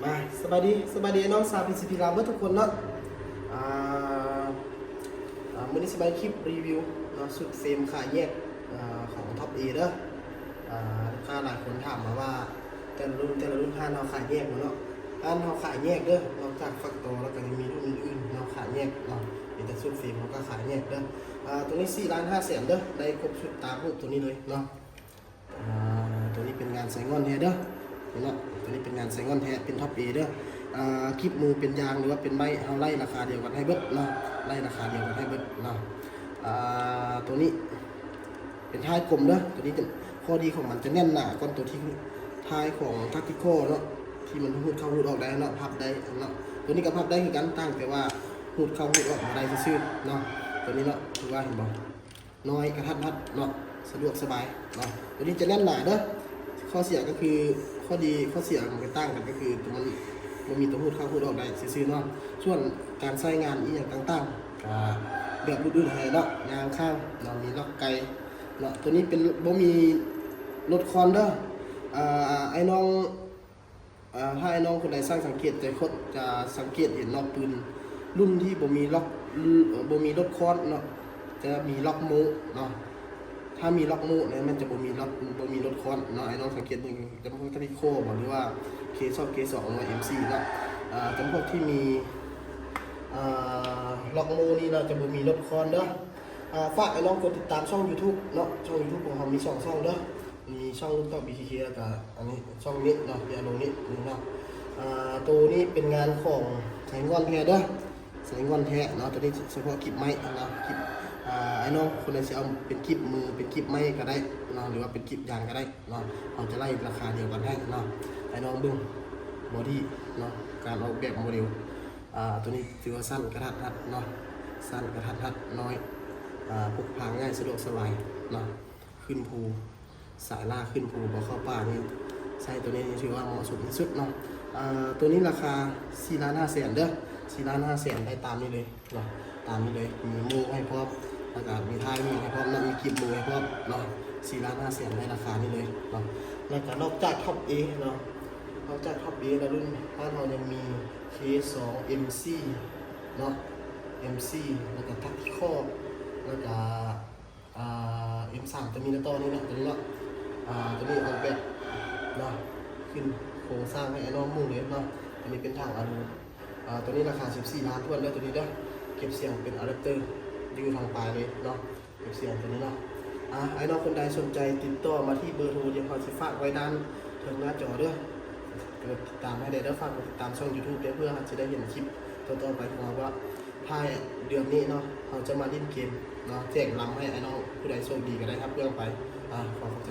ມາ ສະບາຍດີ ສະບາຍດີ ອ້າຍນ້ອງຊາວ ພີຊີພີ ລາວເບິດທຸກຄົນເນາະ. ອ່າ ອ່າ ມື້ນີ້ຊິມາເຮັດຄລິບຣີວິວເນາະ ຊຸດເຟຣມຂາຍແຍກ ອ່າ ຂອງ Top-A ເດີ. ອ່າ ລູກຄ້າຫຼາຍຄົນຖາມມາວ່າ ແຕ່ລະລຸ້ນ ແຕ່ລະລຸ້ນຮ້ານເຮົາຂາຍແຍກບໍ່ເນາະ? ຮ້ານເຮົາຂາຍແຍກເດີ ນອກຈາກຟາກຕໍ່ແລ້ວກໍຍັງມີລຸ້ນອື່ນໆເນາະ ຂາຍແຍກເນາະ. ມີແຕ່ຊຸດເຟຣມເຮົາກໍຂາຍແຍກເດີ. ອ່າ ໂຕນີ້ສີ່ລ້ານຫ້າແສນເດີ ໄດ້ຄົບຊຸດຕາມຮູບໂຕນີ້ເລີຍເນາະ. ອ່າ ໂຕນີ້ເປັນງານໄຊງ່ອນແທ້ເດີ ນີ້ເນາະ. ໂຕນີ້ເປັນງານໄຊງ່ອນແທ້ ເປັນ Top-A ເດີ. ອ່າ ກິບມືເປັນຢາງ ຫຼືວ່າເປັນໄມ້ ເຮົາໄລ່ລາຄາດຽວກັນໃຫ້ເບິດເນາະ ໄລ່ລາຄາດຽວກັນໃຫ້ເບິດເນາະ. ອ່າ ໂຕນີ້ເປັນທ້າຍກົມເດີ. ໂຕນີ້ຈະ ຂໍ້ດີຂອງມັນຈະແໜ້ນໜາກວ່າໂຕທີ່ທ້າຍຂອງ Tactical ເນາະ ທີ່ມັນຮູດເຂົ້າຮູດອອກໄດ້ເນາະ ພັບໄດ້ເນາະ. ໂຕນີ້ກໍພັບໄດ້ຄືກັນ ຕ່າງແຕ່ວ່າຮູດເຂົ້າຮູດອອກບໍ່ໄດ້ຊື່ໆເນາະ. ໂຕນີ້ເນາະ ຖືວ່າເຫັນບໍ່ ນ້ອຍ ກະທັດຮັດເນາະ ສະດວກສະບາຍເນາະ. ໂຕນີ້ຈະແໜ້ນໜາເດີ. ຂໍ້ເສຍກໍຄື ຂໍ້ດີ ຂໍ້ເສຍມັນກໍຕ່າງກັນ ກໍຄືໂຕມັນບໍ່ມີໂຕຮູດເຂົ້າຮູດອອກໄດ້ຊື່ໆເນາະ. ສ່ວນການໃຊ້ງານອີ່ຫຍັງຕ່າງໆ ກະແບບອື່ນໆຫັ້ນແຫຼະເນາະ ຍາງຂ້າງເນາະ ມີລັອກໄກເນາະ. ໂຕນີ້ເປັນ ບໍ່ມີລົດຄອນເດີ. ອ່າ ອ້າຍນ້ອງ ອ່າ ຖ້າອ້າຍນ້ອງຄົນໃດຊ່າງສັງເກດ ຈະຄົນ ຈະສັງເກດເຫັນເນາະ ປືນລຸ້ນທີ່ບໍ່ມີລັອກ ບໍ່ມີລົດຄອນເນາະ ຈະມີລັອກໂມເນາະ. ຖ້າມີລັອກໂມນີ້ມັນຈະບໍ່ມີລັອກ ບໍ່ມີລົດຄອນເນາະ. ອ້າຍນ້ອງສັງເກດເບິ່ງ ຈຳພວກ Tactical ບໍ່ ຫຼືວ່າ K ຊອກ K ສອງ ຫຼືວ່າ M ສີ່ເນາະ. ອ່າ ຈຳພວກທີ່ມີ ອ່າ ລັອກໂມນີ້ລະຈະບໍ່ມີລົດຄອນເດີ. ອ່າ ຝາກອ້າຍນ້ອງກົດຕິດຕາມຊ່ອງ YouTube ເນາະ ຊ່ອງ YouTube ຂອງເຮົາມີສອງຊ່ອງເດີ ມີຊ່ອງ Rooftop BTK ແລ້ວກະອັນນີ້ຊ່ອງນີ້ເນາະ Yellow ນີ້ເນາະ. ອ່າ ໂຕນີ້ເປັນງານຂອງໄຊງ່ອນແທ້ເດີ ໄຊງ່ອນແທ້ເນາະ. ໂຕນີ້ສະເພາະກິບໄມ້ເນາະ ກິບ ອ່າ ອ້າຍນ້ອງຄົນໃດຊິເອົາເປັນກິບມື ເປັນກິບໄມ້ກໍໄດ້ເນາະ ຫຼືວ່າເປັນກິບຢາງກໍໄດ້ເນາະ. ເຮົາຈະໄລ່ລາຄາດຽວກັນໃຫ້ເນາະ. ອ້າຍນ້ອງເບິ່ງບອດີ້ເນາະ ການອອກແບບໂມເດລ ອ່າ ໂຕນີ້ຖືວ່າສັ້ນກະທັດຮັດເນາະ ສັ້ນກະທັດຮັດ ນ້ອຍ ອ່າ ພົກພາງ່າຍ ສະດວກສະບາຍເນາະ. ຂຶ້ນພູ ສາຍລ່າຂຶ້ນພູ ບໍ່ເຂົ້າປ່ານີ້ ໃຊ້ໂຕນີ້ຖືວ່າເໝາະສົມທີ່ສຸດເນາະ. ອ່າ ໂຕນີ້ລາຄາສີ່ລ້ານຫ້າແສນເດີ ສີ່ລ້ານຫ້າແສນ ໄດ້ຕາມນີ້ເລີຍເນາະ ຕາມນີ້ເລີຍ. ມີໂມ່ໃຫ້ພ້ອມ ແລ້ວກະມີທ້າຍມີໃຫ້ພ້ອມເນາະ ມີກິບມືໃຫ້ພ້ອມເນາະ. ສີ່ລ້ານຫ້າແສນ ໄດ້ລາຄານີ້ເລີຍເນາະ. ແລ້ວກະນອກຈາກ Top-A ເນາະ ນອກຈາກ Top-A ແລ້ວ ລຸ້ນຮ້ານເຮົາຍັງມີ K ສອງ M ສີ່ເນາະ M ສີ່ ແລ້ວກະ Tactical ແລ້ວກະ ອ່າ M ສາມ ຈະມີໃນຕໍ່ນີ້ເນາະ ຕົວນີ້ເນາະ. ອ່າ ຕົວນີ້ອອກແບບເນາະ ຂຶ້ນໂຄງສ້າງໃຫ້ອ້າຍນ້ອງໝູ່ເລີຍເນາະ. ຕົວນີ້ເປັນຖັງອາລູ ອ່າ ຕົວນີ້ລາຄາສິບສີ່ລ້ານຖ້ວນເດີ ຕົວນີ້ເດີ. ເກັບສຽງເປັນອາແດັບເຕີ ຢູ່ທາງປາຍເລີຍເນາະ ເກັບສຽງຕົວນີ້ເນາະ. ອ່າ ອ້າຍນ້ອງຄົນໃດສົນໃຈຕິດຕໍ່ມາທີ່ເບີໂທ ດຽວເຮົາຊິຝາກໄວ້ດ້ານເທິງໜ້າຈໍເດີ. ກົດຕິດຕາມໃຫ້ແດ່ເດີ ຝາກກົດຕິດຕາມຊ່ອງ YouTube ເດີ ເພື່ອເຮົາຊິໄດ້ເຫັນຄລິບຕໍ່ໆໄປຂອງເຮົາວ່າ ທ້າຍເດືອນນີ້ເນາະ ເຮົາຈະມາຫຼິ້ນເກມເນາະ ແຈກລຳໃຫ້ອ້າຍນ້ອງຜູ້ໃດໂຊກດີກໍໄດ້ຮັບເຄື່ອງໄປ. ອ່າ ຂໍຂອບໃຈ.